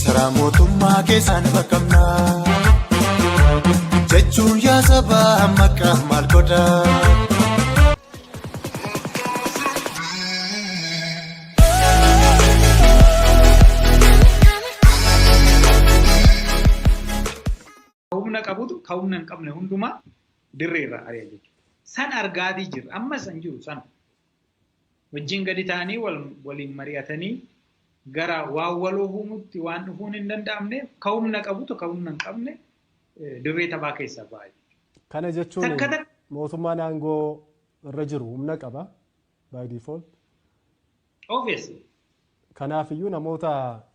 Masaraa mootummaa keessaan bakkamnaa jechuun yaa sabaa maqaa maal godhaa. Humna qabutu ka humna hin qabne hundumaa dirree irraa ari'a jechuudha. San argaatii jirra. Ammas san jiru sana. Wajjin gadi ta'anii waliin mari'atanii gara waan waloo uumutti waan dhufuun hin danda'amneef ka humna qabutu ka humna hin qabne dirree taphaa keessaa ba'a jechuudha. Kana jechuun mootummaan aangoo irra jiru humna qaba by default. Obviously. Kanaafiyyuu namoota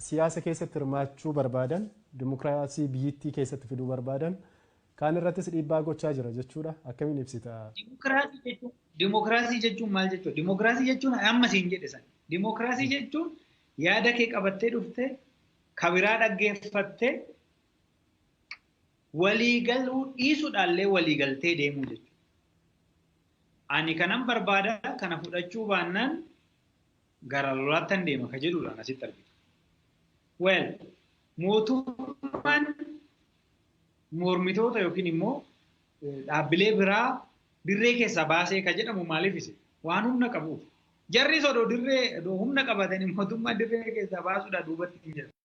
siyaasa keessatti hirmaachuu barbaadan, dimokiraasii biyyittii keessatti fiduu barbaadan kaan irrattis dhiibbaa gochaa jira jechuudha. Akkamiin ibsita? Dimokiraasii jechuun maal jechuudha? Dimokiraasii jechuun amma siin jedhe sana. Dimokiraasii jechuun yaada kee qabattee dhuftee kabiraa dhaggeeffattee waliigaluu dhiisuudhaallee waliigaltee deemuu jechuudha. Ani kanan barbaada, kana fudhachuu baannaan gara lolaattan deema ka jedhudha asitti argitu. Well, mootummaan mormitoota yookiin immoo dhaabbilee biraa dirree keessaa baasee ka jedhamu maaliif ise? Waan humna qabuuf. Jarris odoo dirree odoo humna qabatanii mootummaa dirree keessaa baasuudhaa duubatti hin jedhu.